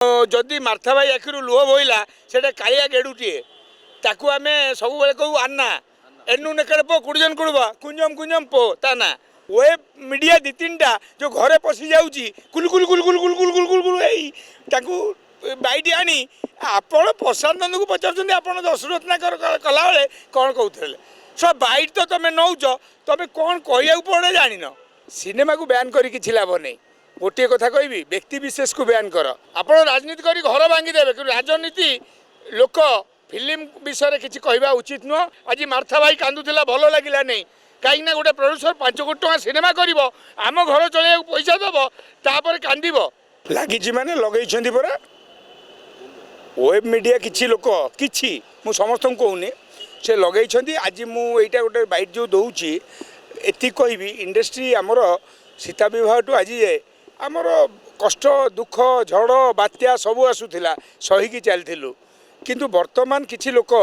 ଯଦି ମାର୍ଥା ଭାଇ ଆଖିରୁ ଲୁହ ବୋହିଲା, ସେଇଟା କାଳିଆ ଗେଡ଼ୁଟିଏ। ତାକୁ ଆମେ ସବୁବେଳେ କହୁ ଆନ୍ନା ଏନୁ ନେକେଡ଼େ ପୋ କୁଡ଼ିଜନ କୁଡ଼ୁବା କୁଞ୍ଜମ କୁଞ୍ଜମ ପୋ ତା ନା। ୱେବ୍ ମିଡ଼ିଆ ଦୁଇ ତିନିଟା ଯେଉଁ ଘରେ ପଶି ଯାଉଛି, କୁଲୁ କୁଲୁ କୁଲୁ କୁଲୁ କୁଲୁ କୁଲୁ କୁଲୁ କୁଲୁ କୁଲୁ ଏଇ ତାଙ୍କୁ ବାଇଟ୍ ଆଣି ଆପଣ ପ୍ରଶାନ୍ତ ନନ୍ଦକୁ ପଚାରୁଛନ୍ତି, ଆପଣ ଦଶରତ୍ନାକର କଲାବେଳେ କ'ଣ କହୁଥିଲେ? ସବ ବାଇଟ୍ ତ ତମେ ନେଉଛ, ତମେ କ'ଣ କହିବାକୁ ପଡ଼େ ଜାଣିନ। ସିନେମାକୁ ବ୍ୟାନ୍ କରି କିଛି ଲାଭ ନେଇ। ଗୋଟିଏ କଥା କହିବି, ବ୍ୟକ୍ତି ବିଶେଷକୁ ବ୍ୟାନ୍ କର। ଆପଣ ରାଜନୀତି କରି ଘର ଭାଙ୍ଗିଦେବେ, କିନ୍ତୁ ରାଜନୀତି ଲୋକ ଫିଲ୍ମ ବିଷୟରେ କିଛି କହିବା ଉଚିତ ନୁହଁ। ଆଜି ମାର୍ଥା ଭାଇ କାନ୍ଦୁଥିଲା, ଭଲ ଲାଗିଲା ନାହିଁ। କାହିଁକିନା ଗୋଟେ ପ୍ରଡ୍ୟୁସର 5 କୋଟି ଟଙ୍କା ସିନେମା କରିବ, ଆମ ଘର ଚଳେଇବାକୁ ପଇସା ଦେବ, ତାପରେ କାନ୍ଦିବ। ଲାଗିଛି ମାନେ ଲଗେଇଛନ୍ତି ପରା ୱେବ୍ ମିଡ଼ିଆ କିଛି ଲୋକ, କିଛି, ମୁଁ ସମସ୍ତଙ୍କୁ କହୁନି, ସେ ଲଗେଇଛନ୍ତି। ଆଜି ମୁଁ ଏଇଟା ଗୋଟେ ବାଇଟ୍ ଯେଉଁ ଦେଉଛି, ଏତିକି କହିବି, ଇଣ୍ଡଷ୍ଟ୍ରି ଆମର ସୀତା ବିବାହଠୁ ଆଜି ଯାଏ ଆମର କଷ୍ଟ, ଦୁଃଖ, ଝଡ଼ ବାତ୍ୟା ସବୁ ଆସୁଥିଲା, ସହିକି ଚାଲିଥିଲୁ। କିନ୍ତୁ ବର୍ତ୍ତମାନ କିଛି ଲୋକ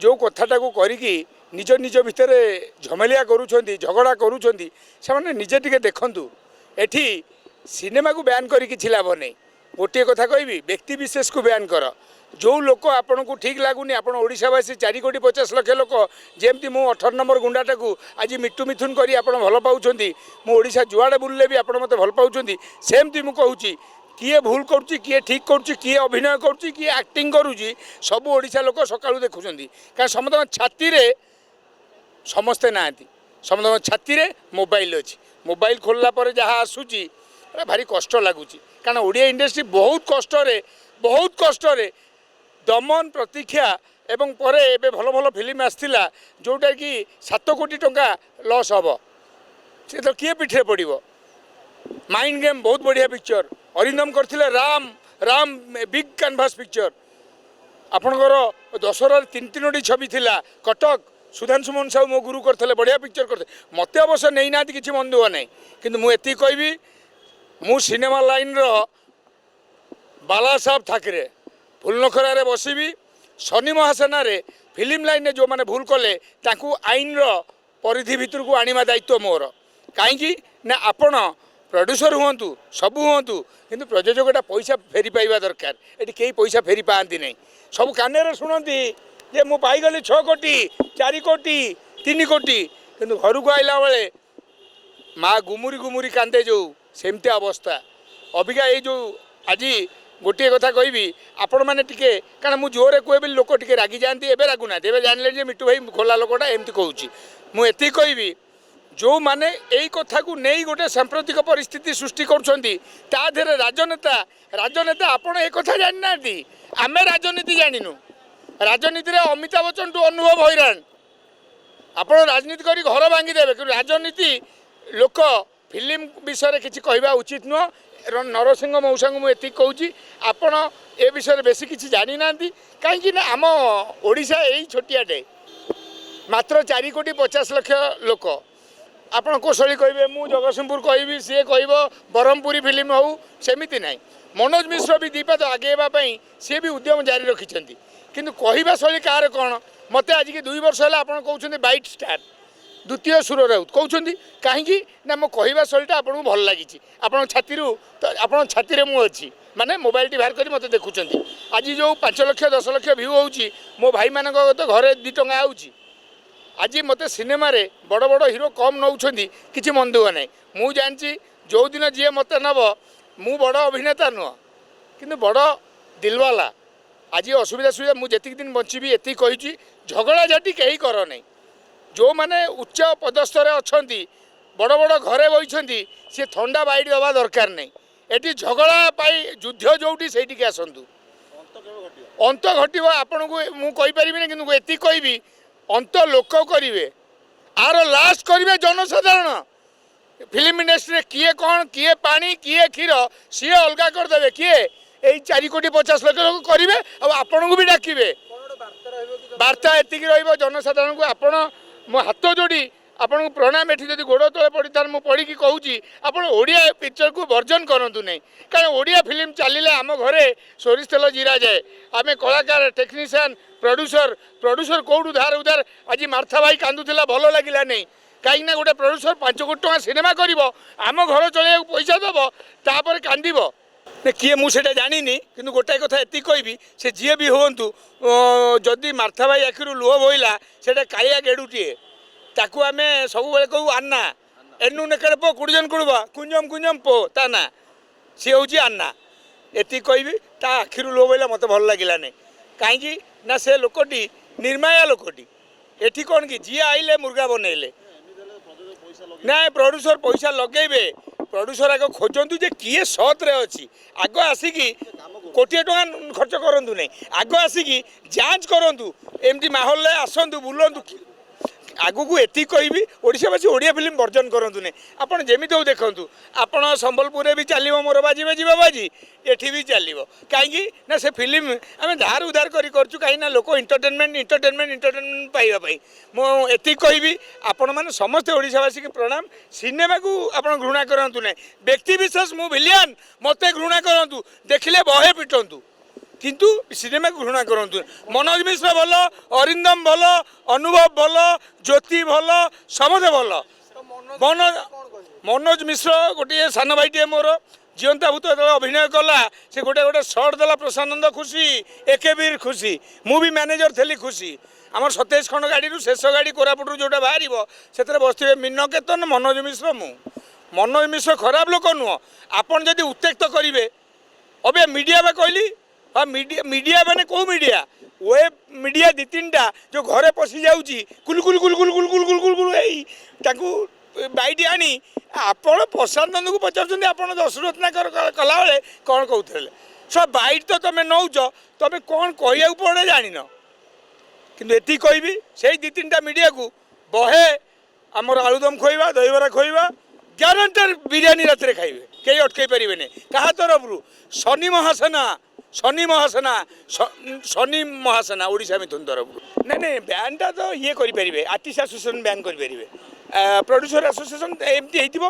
ଯେଉଁ କଥାଟାକୁ କରିକି ନିଜ ନିଜ ଭିତରେ ଝମେଲିଆ କରୁଛନ୍ତି, ଝଗଡ଼ା କରୁଛନ୍ତି, ସେମାନେ ନିଜେ ଟିକେ ଦେଖନ୍ତୁ। ଏଠି ସିନେମାକୁ ବ୍ୟାନ୍ କରି କିଛି ଲାଭ ନେଇ। ଗୋଟିଏ କଥା କହିବି, ବ୍ୟକ୍ତି ବିଶେଷକୁ ବ୍ୟାନ୍ କର। ଯେଉଁ ଲୋକ ଆପଣଙ୍କୁ ଠିକ୍ ଲାଗୁନି, ଆପଣ ଓଡ଼ିଶାବାସୀ 4 କୋଟି 50 ଲକ୍ଷ ଲୋକ, ଯେମିତି ମୁଁ 18 ନମ୍ବର ଗୁଣ୍ଡାଟାକୁ ଆଜି ମିଟୁ ମିଥୁନ କରି ଆପଣ ଭଲ ପାଉଛନ୍ତି, ମୁଁ ଓଡ଼ିଶା ଯୁଆଡ଼େ ବୁଲିଲେ ବି ଆପଣ ମୋତେ ଭଲ ପାଉଛନ୍ତି, ସେମିତି ମୁଁ କହୁଛି, କିଏ ଭୁଲ କରୁଛି, କିଏ ଠିକ୍ କରୁଛି, କିଏ ଅଭିନୟ କରୁଛି, କିଏ ଆକ୍ଟିଂ କରୁଛି, ସବୁ ଓଡ଼ିଶା ଲୋକ ସକାଳୁ ଦେଖୁଛନ୍ତି। କାରଣ ସମସ୍ତଙ୍କ ଛାତିରେ, ସମସ୍ତେ ନାହାନ୍ତି, ସମସ୍ତଙ୍କ ଛାତିରେ ମୋବାଇଲ ଅଛି। ମୋବାଇଲ ଖୋଲିଲା ପରେ ଯାହା ଆସୁଛି, ଏଟା ଭାରି କଷ୍ଟ ଲାଗୁଛି। କାରଣ ଓଡ଼ିଆ ଇଣ୍ଡଷ୍ଟ୍ରି ବହୁତ କଷ୍ଟରେ, ବହୁତ କଷ୍ଟରେ ଦମନ, ପ୍ରତୀକ୍ଷା ଏବଂ ପରେ ଏବେ ଭଲ ଭଲ ଫିଲ୍ମ ଆସିଥିଲା, ଯେଉଁଟାକି 7 କୋଟି ଟଙ୍କା ଲସ୍ ହେବ, ସେ ତ କିଏ ପିଠିରେ ପଡ଼ିବ? ମାଇଣ୍ଡ ଗେମ୍ ବହୁତ ବଢ଼ିଆ ପିକ୍ଚର ଅରିନ୍ଦମ କରିଥିଲେ, Ram Ram big canvas picture. ଆପଣଙ୍କର ଦଶହରାରେ ତିନି ତିନୋଟି ଛବି ଥିଲା। କଟକ ସୁଧାଂଶୁ ମୋହନ ସାହୁ ମୋ ଗୁରୁ କରିଥିଲେ, ବଢ଼ିଆ ପିକ୍ଚର କରିଥିଲେ। ମୋତେ ଅବଶ୍ୟ ନେଇନାହାନ୍ତି, କିଛି ମନ ଦୁଃଖ ନାହିଁ। କିନ୍ତୁ ମୁଁ ଏତିକି କହିବି, ମୁଁ ସିନେମା ଲାଇନ୍ର ବାଲା ସାହେବ ଠାକରେ, ଫୁଲନଖରାରେ ବସିବି। ଶନି ମହାସେନାରେ ଫିଲ୍ମ ଲାଇନ୍ରେ ଯେଉଁମାନେ ଭୁଲ କଲେ, ତାଙ୍କୁ ଆଇନର ପରିଧି ଭିତରକୁ ଆଣିବା ଦାୟିତ୍ୱ ମୋର। କାହିଁକି ନା ଆପଣ ପ୍ରଡ୍ୟୁସର ହୁଅନ୍ତୁ, ସବୁ ହୁଅନ୍ତୁ, କିନ୍ତୁ ପ୍ରଯୋଜକଟା ପଇସା ଫେରି ପାଇବା ଦରକାର। ଏଠି କେହି ପଇସା ଫେରି ପାଆନ୍ତି ନାହିଁ। ସବୁ କାନରେ ଶୁଣନ୍ତି ଯେ ମୁଁ ପାଇଗଲି 6 କୋଟି, 4 କୋଟି, 3 କୋଟି, କିନ୍ତୁ ଘରକୁ ଆଇଲା ବେଳେ ମା ଗୁମୁରି ଗୁମୁରି କାନ୍ଦେ ଯେଉଁ, ସେମିତି ଅବସ୍ଥା ଅବିକା। ଏଇ ଯେଉଁ ଆଜି ଗୋଟିଏ କଥା କହିବି, ଆପଣମାନେ ଟିକେ, କାରଣ ମୁଁ ଜୋରରେ କୁହେ ବୋଲି ଲୋକ ଟିକେ ରାଗିଯାଆନ୍ତି। ଏବେ ରାଗୁନାହାନ୍ତି, ଏବେ ଜାଣିଲେଣି ଯେ ମିଟୁ ଭାଇ ଖୋଲା ଲୋକଟା, ଏମିତି କହୁଛି। ମୁଁ ଏତିକି କହିବି, ଯେଉଁମାନେ ଏଇ କଥାକୁ ନେଇ ଗୋଟେ ସାମ୍ପ୍ରତିକ ପରିସ୍ଥିତି ସୃଷ୍ଟି କରୁଛନ୍ତି, ତା ଦେହରେ ରାଜନେତା, ରାଜନେତା ଆପଣ ଏ କଥା ଜାଣିନାହାନ୍ତି, ଆମେ ରାଜନୀତି ଜାଣିନୁ। ରାଜନୀତିରେ ଅମିତାଭ ବଚ୍ଚନଠୁ ଅନୁଭବ ହଇରାଣ। ଆପଣ ରାଜନୀତି କରି ଘର ଭାଙ୍ଗିଦେବେ, କିନ୍ତୁ ରାଜନୀତି ଲୋକ ଫିଲ୍ମ ବିଷୟରେ କିଛି କହିବା ଉଚିତ ନୁହଁ। ନରସିଂହ ମଉସାଙ୍କୁ ମୁଁ ଏତିକି କହୁଛି, ଆପଣ ଏ ବିଷୟରେ ବେଶୀ କିଛି ଜାଣିନାହାନ୍ତି। କାହିଁକି ନା ଆମ ଓଡ଼ିଶା ଏଇ ଛୋଟିଆଟେ, ମାତ୍ର 4 କୋଟି 50 ଲକ୍ଷ ଲୋକ। ଆପଣ କୋଶଳୀ କହିବେ, ମୁଁ ଜଗତସିଂହପୁର କହିବି, ସିଏ କହିବ ବ୍ରହ୍ମପୁରୀ ଫିଲ୍ମ ହେଉ, ସେମିତି ନାହିଁ। ମନୋଜ ମିଶ୍ର ବି ଦୁଇ ପାଦ ଆଗେଇବା ପାଇଁ ସିଏ ବି ଉଦ୍ୟମ ଜାରି ରଖିଛନ୍ତି। କିନ୍ତୁ କହିବା ଶୈଳୀ କାହାର କ'ଣ? ମୋତେ ଆଜିକି 2 ବର୍ଷ ହେଲା ଆପଣ କହୁଛନ୍ତି ବାଇଟ୍ ଷ୍ଟାର୍, ଦ୍ୱିତୀୟ ସୁର ରାଉତ କହୁଛନ୍ତି। କାହିଁକି ନା ମୋ କହିବା ଶୈଳୀଟା ଆପଣଙ୍କୁ ଭଲ ଲାଗିଛି। ଆପଣଙ୍କ ଛାତିରୁ ତ, ଆପଣଙ୍କ ଛାତିରେ ମୁଁ ଅଛି, ମାନେ ମୋବାଇଲଟି ବାହାର କରି ମୋତେ ଦେଖୁଛନ୍ତି। ଆଜି ଯେଉଁ 5 ଲକ୍ଷ, 10 ଲକ୍ଷ ଭ୍ୟୁ ହେଉଛି, ମୋ ଭାଇମାନଙ୍କ ତ ଘରେ 2 ଟଙ୍କା ହେଉଛି। ଆଜି ମୋତେ ସିନେମାରେ ବଡ଼ ବଡ଼ ହିରୋ କମ୍ ନେଉଛନ୍ତି, କିଛି ମନ ଦୁଃଖ ନାହିଁ। ମୁଁ ଜାଣିଛି ଯେଉଁଦିନ ଯିଏ ମୋତେ ନେବ, ମୁଁ ବଡ଼ ଅଭିନେତା ନୁହଁ, କିନ୍ତୁ ବଡ଼ ଦିଲବାଲା। ଆଜି ଅସୁବିଧା ସୁବିଧା, ମୁଁ ଯେତିକି ଦିନ ବଞ୍ଚିବି ଏତିକି କହିଛି, ଝଗଡ଼ାଝାଟି କେହି କର ନାହିଁ। ଯେଉଁମାନେ ଉଚ୍ଚ ପଦସ୍ଥରେ ଅଛନ୍ତି, ବଡ଼ ବଡ଼ ଘରେ ବଇଛନ୍ତି, ସିଏ ଥଣ୍ଡା ବାଇଟ୍ ଦେବା ଦରକାର ନାହିଁ। ଏଠି ଝଗଡ଼ା ପାଇଁ ଯୁଦ୍ଧ ଯେଉଁଠି, ସେଇଠିକି ଆସନ୍ତୁ। ଅନ୍ତ ଘଟିବ ଆପଣଙ୍କୁ ମୁଁ କହିପାରିବିନି, କିନ୍ତୁ ଏତିକି କହିବି, ଅନ୍ତ ଲୋକ କରିବେ, ଆର ଲାଷ୍ଟ କରିବେ ଜନସାଧାରଣ। ଫିଲ୍ମ ଇଣ୍ଡଷ୍ଟ୍ରିରେ କିଏ କ'ଣ, କିଏ ପାଣି, କିଏ କ୍ଷୀର, ସିଏ ଅଲଗା କରିଦେବେ। କିଏ? ଏଇ 4 କୋଟି 50 ଲକ୍ଷ ଲୋକ କରିବେ, ଆଉ ଆପଣଙ୍କୁ ବି ଡାକିବେ। ବାର୍ତ୍ତା ଏତିକି ରହିବ ଜନସାଧାରଣଙ୍କୁ, ଆପଣ ମୋ ହାତ ଯୋଡ଼ି ଆପଣଙ୍କୁ ପ୍ରଣାମ। ଏଠି ଯଦି ଗୋଡ଼ ତଳେ ପଡ଼ିଥାନ୍ତି, ମୁଁ ପଡ଼ିକି କହୁଛି, ଆପଣ ଓଡ଼ିଆ ପିକ୍ଚରକୁ ବର୍ଜନ କରନ୍ତୁ ନାହିଁ। କାରଣ ଓଡ଼ିଆ ଫିଲ୍ମ ଚାଲିଲେ ଆମ ଘରେ ସୋରିଷ ତେଲ ଜିରା ଯାଏ। ଆମେ କଳାକାର, ଟେକ୍ନିସିଆନ୍, ପ୍ରଡ୍ୟୁସର କେଉଁଠୁ ଧାର ଉଧାର। ଆଜି ମାର୍ଥା ଭାଇ କାନ୍ଦୁଥିଲା, ଭଲ ଲାଗିଲା ନାହିଁ। କାହିଁକିନା ଗୋଟେ ପ୍ରଡ୍ୟୁସର 5 କୋଟି ଟଙ୍କା ସିନେମା କରିବ, ଆମ ଘର ଚଳେଇବାକୁ ପଇସା ଦେବ, ତାପରେ କାନ୍ଦିବ। ନା କିଏ ମୁଁ ସେଇଟା ଜାଣିନି, କିନ୍ତୁ ଗୋଟାଏ କଥା ଏତିକି କହିବି, ସେ ଯିଏ ବି ହୁଅନ୍ତୁ, ଯଦି ମାର୍ଥା ଭାଇ ଆଖିରୁ ଲୁହ ବୋହିଲା, ସେଇଟା କାଳିଆ ଗେଡ଼ୁଟିଏ। ତାକୁ ଆମେ ସବୁବେଳେ କହୁ ଆନ୍ନା। ଏନୁ ନେକେଡ଼ ପୋ କୁଡ଼ିଜନ କୁଡ଼ବା କୁଞ୍ଜମ କୁଞ୍ଜମ ପୋ ତା ନା, ସିଏ ହେଉଛି ଆନ୍ନା। ଏତିକି କହିବି, ତା ଆଖିରୁ ଲୁହ ବୋହିଲା, ମୋତେ ଭଲ ଲାଗିଲାନି। କାହିଁକି ନା ସେ ଲୋକଟି ନିର୍ମାୟା ଲୋକଟି। ଏଠି କ'ଣ କି ଯିଏ ଆଇଲେ ମୁର୍ଗା ବନେଇଲେ। ନାଇଁ, ପ୍ରଡ୍ୟୁସର ପଇସା ଲଗେଇବେ, ପ୍ରଡ୍ୟୁସର ଆଗ ଖୋଜନ୍ତୁ ଯେ କିଏ ସତରେ ଅଛି। ଆଗ ଆସିକି କୋଟିଏ ଟଙ୍କା ଖର୍ଚ୍ଚ କରନ୍ତୁ ନାହିଁ, ଆଗ ଆସିକି ଯାଞ୍ଚ କରନ୍ତୁ, ଏମିତି ମାହୋଲରେ ଆସନ୍ତୁ, ବୁଲନ୍ତୁ। ଆଗକୁ ଏତିକି କହିବି, ଓଡ଼ିଶାବାସୀ ଓଡ଼ିଆ ଫିଲ୍ମ ବର୍ଜନ କରନ୍ତୁ ନାହିଁ। ଆପଣ ଯେମିତି ହଉ ଦେଖନ୍ତୁ, ଆପଣ ସମ୍ବଲପୁରରେ ବି ଚାଲିବ ମୋର ବାଜି ବାଜି ବାବାଜି, ଏଠି ବି ଚାଲିବ। କାହିଁକି ନା ସେ ଫିଲ୍ମ ଆମେ ଧାର ଉଧାର କରି କରୁଛୁ, କାହିଁକି ନା ଲୋକ ଏଣ୍ଟରଟେନମେଣ୍ଟ ଏଣ୍ଟରଟେନମେଣ୍ଟ ଏଣ୍ଟରଟେନମେଣ୍ଟ ପାଇବା ପାଇଁ। ମୁଁ ଏତିକି କହିବି, ଆପଣମାନେ ସମସ୍ତେ ଓଡ଼ିଶାବାସୀକି ପ୍ରଣାମ। ସିନେମାକୁ ଆପଣ ଘୃଣା କରନ୍ତୁ ନାହିଁ। ବ୍ୟକ୍ତି ବିଶେଷ ମୁଁ ଭିଲିଆନ, ମୋତେ ଘୃଣା କରନ୍ତୁ, ଦେଖିଲେ ବହେ ପିଟନ୍ତୁ, କିନ୍ତୁ ସିନେମାକୁ ଘୃଣା କରନ୍ତୁ। ମନୋଜ ମିଶ୍ର ଭଲ, ଅରିନ୍ଦମ ଭଲ, ଅନୁଭବ ଭଲ, ଜ୍ୟୋତି ଭଲ, ସମସ୍ତେ ଭଲ। ମନୋଜ ମିଶ୍ର ଗୋଟିଏ ସାନ ଭାଇଟିଏ ମୋର। ଜିଅନ୍ତା ଭୂତ ଯେତେବେଳେ ଅଭିନୟ କଲା, ସେ ଗୋଟେ ଗୋଟେ ସର୍ଟ ଦେଲା, ପ୍ରଶାନନ୍ଦ ଖୁସି, ଏକେବୀର ଖୁସି, ମୁଁ ବି ମ୍ୟାନେଜର ଥିଲି ଖୁସି। ଆମର 27 ଖଣ୍ଡ ଗାଡ଼ିରୁ ଶେଷ ଗାଡ଼ି କୋରାପୁଟରୁ ଯେଉଁଟା ବାହାରିବ, ସେଥିରେ ବସିଥିବେ ମୀନକେତନ, ମନୋଜ ମିଶ୍ର, ମୁଁ। ମନୋଜ ମିଶ୍ର ଖରାପ ଲୋକ ନୁହଁ। ଆପଣ ଯଦି ଉତ୍ତ୍ୟକ୍ତ କରିବେ, ଅବେ ମିଡ଼ିଆ ବା କହିଲି, ହଁ, ମିଡ଼ିଆ। ମିଡ଼ିଆ ମାନେ କେଉଁ ମିଡ଼ିଆ? ୱେବ୍ ମିଡ଼ିଆ ଦୁଇ ତିନିଟା ଯେଉଁ ଘରେ ପଶି ଯାଉଛି, କୁଲୁ କୁଲୁ କୁଲୁ କୁଲୁ କୁଲୁ କୁଲୁ କୁଲୁ କୁଲୁ କୁଲୁ ହେଇ ତାଙ୍କୁ ବାଇଟ୍ ଆଣି ଆପଣ ପ୍ରଶାନ୍ତଙ୍କୁ ପଚାରୁଛନ୍ତି, ଆପଣ ଦଶରତ୍ନାକର କଲାବେଳେ କ'ଣ କହୁଥିଲେ? ସବୁ ବାଇଟ୍ ତ ତମେ ନେଉଛ, ତମେ କ'ଣ କହିବାକୁ ପଡ଼େ ଜାଣିନ। କିନ୍ତୁ ଏତିକି କହିବି, ସେଇ ଦୁଇ ତିନିଟା ମିଡ଼ିଆକୁ ବହେ ଆମର ଆଳୁଦମ ଖୋଇବା, ଦହିବରା ଖୋଇବା, ଗ୍ୟାରେଣ୍ଟେଡ୍ ବିରିୟାନୀ ରାତିରେ ଖାଇବେ, କେହି ଅଟକେଇ ପାରିବେନି। କାହା ତରଫରୁ? ଶନି ମହାସେନା, ଶନି ମହାସେନା, ଶନି ମହାସେନା, ଓଡ଼ିଶା ମିଥୁନ ତରଫରୁ। ନାଇଁ ନାଇଁ, ବ୍ୟାନ୍ଟା ତ ଇଏ କରିପାରିବେ, ଆର୍ଟିଷ୍ଟ ଆସୋସିଏସନ୍ ବ୍ୟାନ୍ କରିପାରିବେ, ପ୍ରଡ୍ୟୁସର ଆସୋସିଏସନ୍ ଏମିତି ହେଇଥିବ,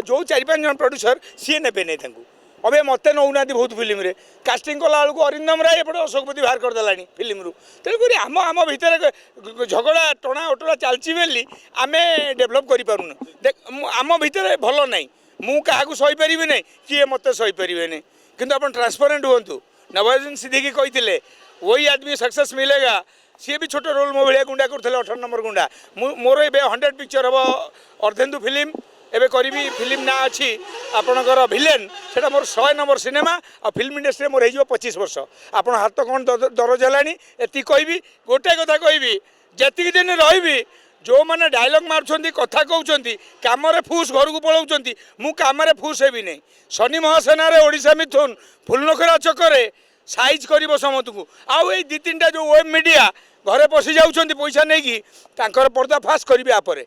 ଯେଉଁ ଚାରି ପାଞ୍ଚ ଜଣ ପ୍ରଡ୍ୟୁସର ସିଏ ନେବେ ନାହିଁ ତାଙ୍କୁ। ଅବେ ମୋତେ ନେଉନାହାନ୍ତି ବହୁତ ଫିଲ୍ମରେ। କାଷ୍ଟିଂ କଲା ବେଳକୁ ଅରିନ୍ଦମ ରାୟ ଏପଟେ ଅଶୋକପତି ବାହାର କରିଦେଲାଣି ଫିଲ୍ମରୁ। ତେଣୁକରି ଆମ ଭିତରେ ଝଗଡ଼ା ଟଣା ଓଟରା ଚାଲିଛି ବୋଲି ଆମେ ଡେଭଲପ୍ କରିପାରୁନୁ। ଦେଖ, ଆମ ଭିତରେ ଭଲ ନାହିଁ। ମୁଁ କାହାକୁ ସହିପାରିବି ନାହିଁ, କିଏ ମୋତେ ସହିପାରିବେନି। କିନ୍ତୁ ଆପଣ ଟ୍ରାନ୍ସପରେଣ୍ଟ ହୁଅନ୍ତୁ। ନବାଜୁଦ୍ଦିନ ସିଦ୍ଦିକି କହିଥିଲେ, वही आदमी सक्सेस मिलेगा। ସିଏ ବି ଛୋଟ ରୋଲ୍ ମୋ ଭଳିଆ ଗୁଣ୍ଡା କରୁଥିଲେ, 18 ନମ୍ବର ଗୁଣ୍ଡା। ମୁଁ ମୋର ଏବେ 100 ପିକ୍ଚର ହେବ ଅର୍ଦ୍ଧେନ୍ଦୁ ଫିଲ୍ମ। ଏବେ କରିବି, ଫିଲ୍ମ ନାଁ ଅଛି ଆପଣଙ୍କର ଭିଲେନ୍, ସେଇଟା ମୋର 100 ନମ୍ବର ସିନେମା। ଆଉ ଫିଲ୍ମ ଇଣ୍ଡଷ୍ଟ୍ରିରେ ମୋର ହେଇଯିବ 25 ବର୍ଷ। ଆପଣ ହାତ କ'ଣ ଦରଜ ହେଲାଣି? ଏତିକି କହିବି, ଗୋଟେ କଥା କହିବି, ଯେତିକି ଦିନ ରହିବି, ଯେଉଁମାନେ ଡାଇଲଗ୍ ମାରୁଛନ୍ତି, କଥା କହୁଛନ୍ତି, କାମରେ ଫୁସ୍ ଘରକୁ ପଳାଉଛନ୍ତି, ମୁଁ କାମରେ ଫୁସ୍ ହେବି ନାହିଁ। ଶନି ମହାସେନାରେ ଓଡ଼ିଶା ମିଥୁନ ଫୁଲନଖରା ଛକରେ ସାଇଜ୍ କରିବ ସମସ୍ତଙ୍କୁ। ଆଉ ଏଇ ଦୁଇ ତିନିଟା ଯେଉଁ ୱେବ୍ ମିଡ଼ିଆ ଘରେ ପଶି ଯାଉଛନ୍ତି ପଇସା ନେଇକି, ତାଙ୍କର ପର୍ଦ୍ଦା ଫାଶ କରିବି ଆପରେ।